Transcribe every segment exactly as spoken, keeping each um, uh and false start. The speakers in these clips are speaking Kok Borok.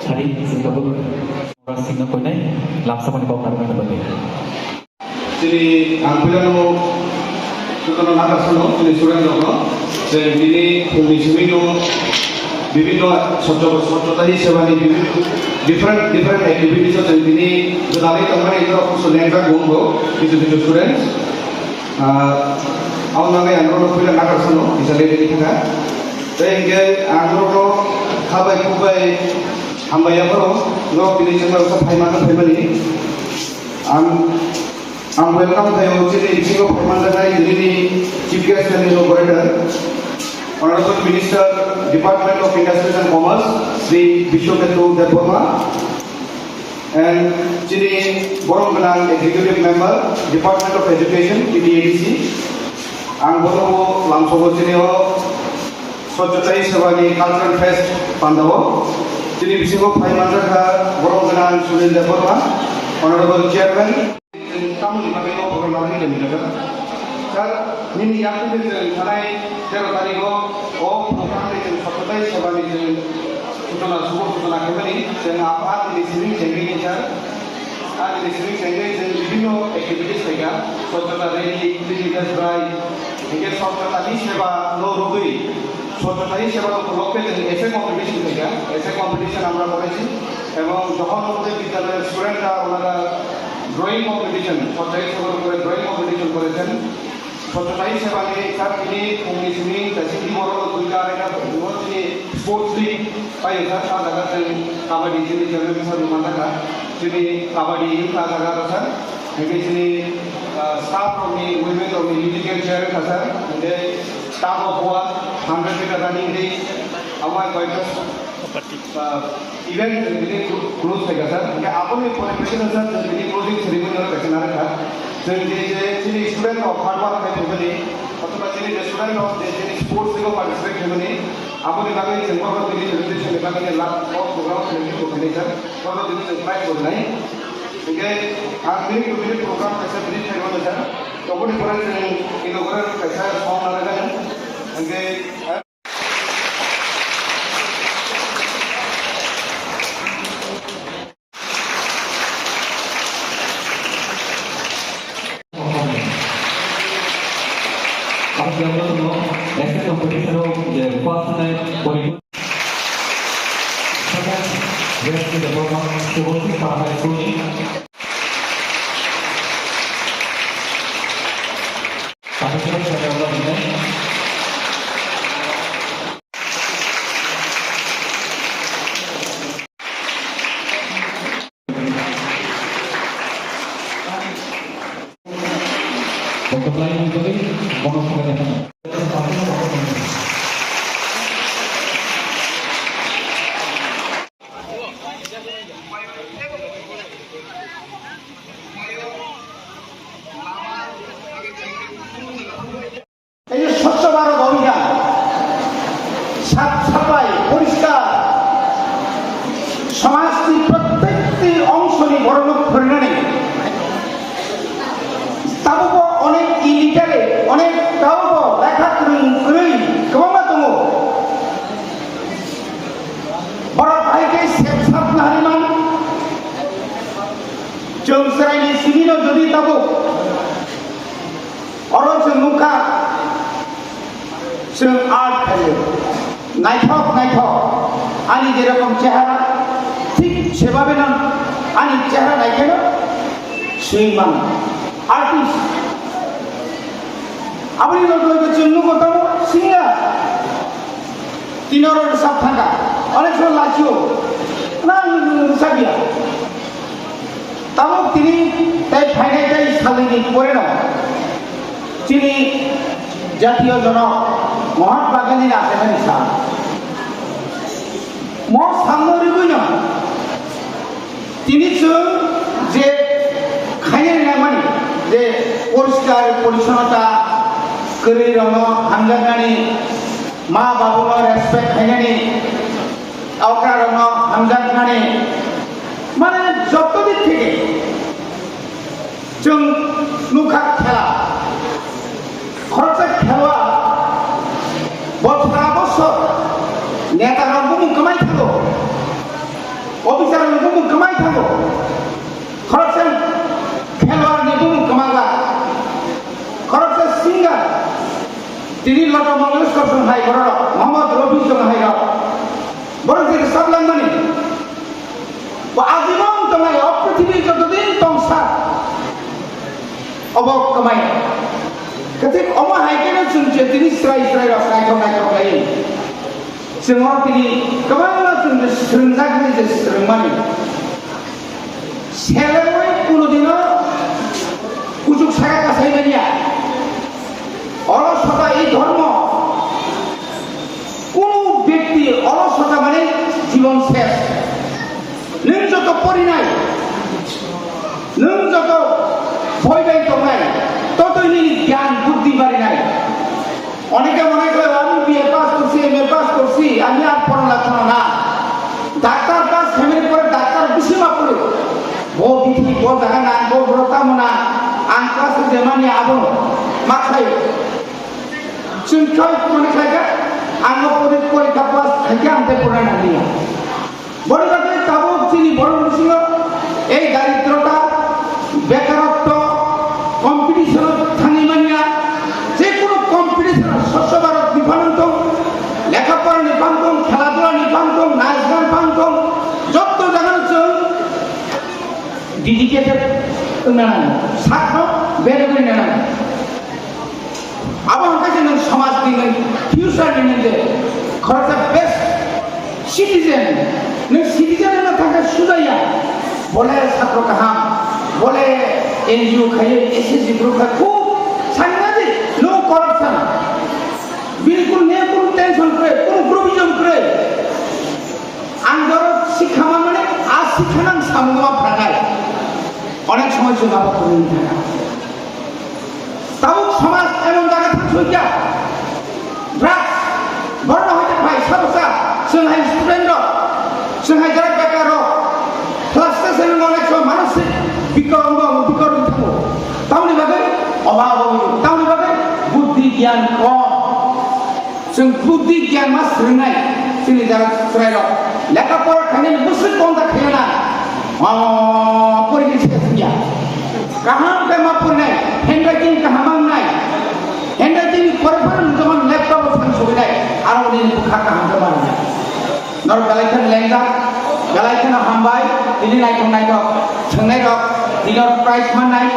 Hari singkabur singna koinai lamsa mani kok narwkna bagwi. Chini ang puilano jotono nakarsanw chini student rokno je bini phungni simino bibhinno swchho-, swchhota hi sebani bibhinno different, different activities o chwng tini gwdalwi tongmani borok kusu lengjak bo wngkho kisu kisu students. Ah, aboni bagwi ang norokno puila nakarsanw kisa rebini thangkha. Tei hinkhe ang norokno khabai khukbai hambai yapharo norok tini chwng bai phaimano phaimani. Ang, ang welcome khaio chini bisingo phaimanjaknai nini Chief Guest and Inaugural Honorable Minister, Department of Industries and Commerce, Shri Bishwaketu Debbarma, and chini borom gwnang Executive Member, Department of Education, T T A D C. Ang bono lamsogo chini o Swachhata hi Seva ni Cultural Fest pandao. Chini bisingo phai manjakha borom gwnang Sunil Debbarma, Honorable Chairman. Chwng tamoni bagwi o program nangwi tongwi rwkha. Sir, nini yakni chwng thanai tero tarikh o, o program ni chwng Swachhata hi Seva ni chwng sutuna, subo sutuna khaimani, chwng a, a tini siring chengwi ni sir. A tini siring chengwi chwng bibhinno activities khaikha, Swachhata rally, cleanliness drive, hinkhe Swachhata hi Seva no rwgwi Swachhata hi Seva no upolokhe chwng essay competition khaikha, essay competition amra korechi, ebong jokhon omote bidyalaya student ra onara drawing competition, Swachhata hi Seva no upore drawing competition korechen, Swachhata hi Seva ni sir tini phungni simi kaisa di borok duita arai ta phungni simi sports day paio sir, ah jaga chwng kabaddi chini chairman sir manjakha, chini kabaddi youth ah jaga rw sir. Hinkhe chini, ah, staff rokni, women rokni leading chair wngkha sir. Hinkhe tug of war, hundred meter running race, abo hai koyekta, ah, event chwng tini close khaikha sir. Hinkhe aboni pore khe sir, chwng tini closing ceremony oro kaisa narwkha. Chwng je, je chini student rok hard work khai phaimani, othoba chini je student rok je chini sports day o participate khaimani, aboni bagwi chwng bohrok tini felicitation ni bagwi je last o program khainai sir, bohrok tini chwng prize bo rwnai. Hinkhe ang minute to minute program kaisa brief khai mano sir. Oboni pore chwng inaugural kaisa song narwknai. Hinkhe, Ang jabra no next competition o je first time pori. Second, best in the program, Subodh Singh Para High School ni. এই যে স্বচ্ছ ভারত অভিযান, সাফ সাফাই, পরিষ্কার, সমাজনি প্রত্যেকটি অংশনি বড় লোক ধরে নেই। Tabukbo onek illiterate, onek tabukbo lekha kwrwng kwrwi kwbangma tongo. Borok hai khe sep sap nahari man. Chwng chwraini simino jodi tabuk oro chwng nukha, chwng art khaio. Naithok naithok ani jerokom chehara, thik sebhabeno ani chehara naikheno swi mano. Artist. Aboni loge loge chwng nugo tamo singer. Tini oro rwchap thangkha. Onek somoy lachio. Nang rwchapya. Tabuk tini tei phainai tei salnini poreno chini jatiyo jonok Mahatma Gandhini achaimani sal. Mo salno rigwino tini chwng je khainani nangmani je poriskar porichonnota kwrwi rokno hamjaknani, ma babuno respect khainani, okra rokno hamjaknani, mane jotto dik theke chwng nukha khela. Khoroksa khelwa bo sara bosor neta rok bumung kwmai thango, officer rok bumung kwmai thango. Khoroksa khelwa ni bumung kwmajak. Khoroksa singer tini Lata Mangeshkar song hai borok, Mohammad Rafi song hai rok. Borok je sablangmani. Bo ajibon tongnai, o prithibi jotodin tongsa, obo kwmai. Kathik omo hai khe no chwng je tini srai srai rok naithok naithok lai. Chwng o tini kwbangma chwng je swrwngjak hinwi je swrwngmani. Selengwi kunudino kuchuk saka kasai manya. Olosota ei dhormo. Kunu byakti olosota mane jibon ses. Nwng joto porinai, nwng joto boi bai tongnai, totoi nini gyan buddhi barinai. Oneke mone kore, "Ami B A pass korsi, M A pass korsi, ami ar poralakha na." Doctor pass hemani pore doctor bisi ma pore. Bo bithi, bo jaga nang, bo boro tamo nang, ang class jemani abono ma khlaio. Chwng khoi mone khlaikha, ang o pore porikha pass khaikha, ang tei porna nangliya. Boni bagwi tabuk chini borok bisingo ei daridrota, bekarotto, competition-o thangwi manya, je kunu competition-o Swachh Bharat ni phan wng tong, lekha pora ni phan tong, khela dula ni phan tong, naichgan phan tong, jotto jagano chwng dedicated wngna nango, sakno berwi rwna nango. Abo hwnkhe se nwng somaj ni, nwng future ni, nwng je khoroksa best citizen, nwng citizen wngna thangkhe sujaya, bole satro kaham, bole N G O khaiwi, S H G group khai, khub sangnani no corruption, bilkul ne kunu tension kwrwi, kunu groupism kwrwi. Ang jorok sikha manmani, a sikha nang samung ma pharanai. Onek somoy chwng abo kwrwi thangkha. Tabuk somaj emon jaga thang soi kya? Drugs. Borno hoite phai sabo sa, chwng hai student rok, chwng hai jaga bekar rok, class test ni onek somoy manosik bikor wngbo, bikor wngwi thango. Tamoni bagwi obhab wngwi, tamoni bagwi buddhi gyan kom. Chwng buddhi gyan ma swrwngnai, chini jaga chwrairok lekha pora khainani bwswk konda khaina na, ah, porikhe se thungya. Kaham khe ma porinai, handwriting kaham wngnai. Handwriting ni pore pore nwng jemon laptop o thang suginai, aro nini bwkha kaham khe ma rwnai. Norok belai kheno lengjak, belai kheno hambai, tini naithok naithok thwngnairok, tini prize mannai,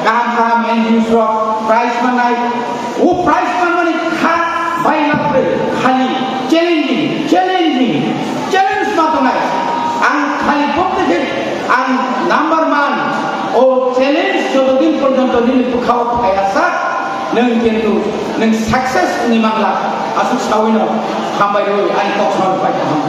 kaham kaham N G Os rok prize mannai. O prize manmani kha bai labre khali challenging, challenging, challenge ma tongnai. Ang khali bokte khe ang number man. O challenge jotodin porjonto nini bwkhao phaiya sak, nwng kintu nwng success wngwi mangla. Aswk sawino hambai rwi ani kok sawi pai kaham.